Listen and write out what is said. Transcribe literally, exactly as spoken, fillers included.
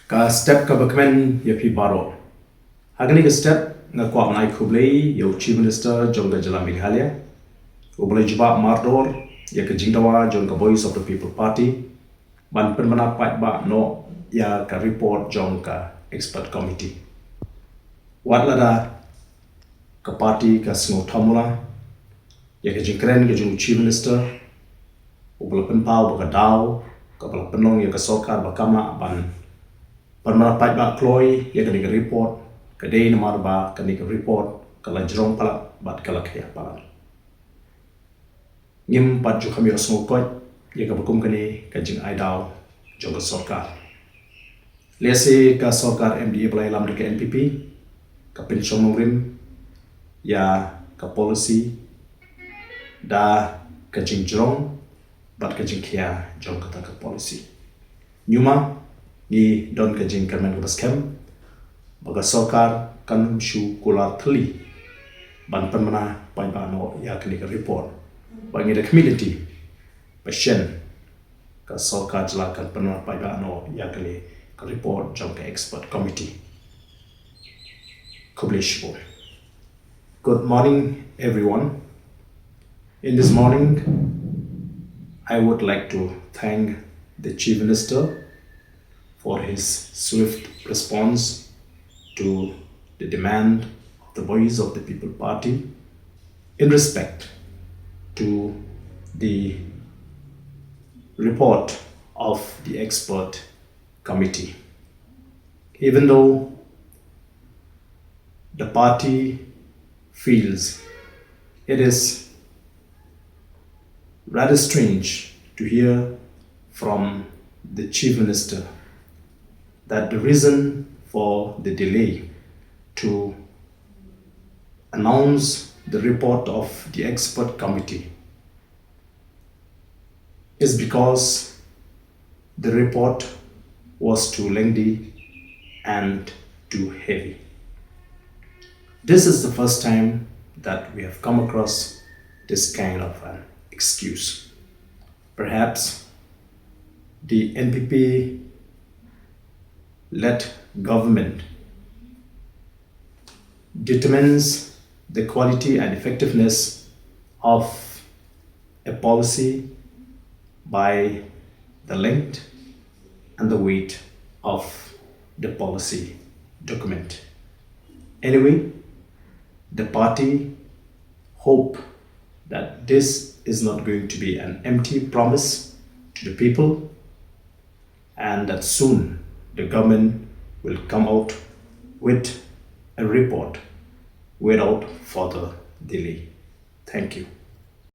Ka step kaba kmen ïa phi baroh. Ha kane ka step nga kwah ban ai khublei ïa u Chief Minister jong ka jylla Meghalaya, uba la jubab mardor ïa ka jingdawa jong ka Voice of the People Party ban pynbna paidbah noh ïa ka report jong ka expert committee. Wat lada ka party ka sngew thamula ïa ka jingkren ka jong u Chief Minister, uba la pynpaw ba ka daw kaba la pynlong ïa ka sorkar ba kam lah ban pynbna paidbah kloi ïa kane ka report, ka dei namar ba kane ka report ka la jrong palat bad ka la khia palat. Ngim pat ju kham ïohsngew koit ïa kaba kum kane ka jingai daw jong ka sorkar. Lehse ka sorkar M D A ba la ïalam da ka N P P ka pynshong nongrim ïa ka policy da ka jingjrong bad ka jingkhia jong kata ka policy. Ñiuma ngi don ka jingkyrmen kaba skhem ba ka sorkar kan ym shu kular thylli ban pynbna paidbah noh ïa kane ka report. Ba ngi da khmih lynti ba shen ka sorkar jylla kan pynbna paidbah noh ïa kane ka report jong ka expert committee. Khublei shibun. Good morning, everyone. In this morning, I would like to thank the Chief Minister for his swift response to the demand of the Voice of the People Party in respect to the report of the expert committee. Even though the party feels it is rather strange to hear from the Chief Minister that the reason for the delay to announce the report of the expert committee is because the report was too lengthy and too heavy. This is the first time that we have come across this kind of an excuse. Perhaps the N P P led government determines the quality and effectiveness of a policy by the length and the weight of the policy document. Anyway, the party hope that this is not going to be an empty promise to the people and that soon the government will come out with a report without further delay. Thank you.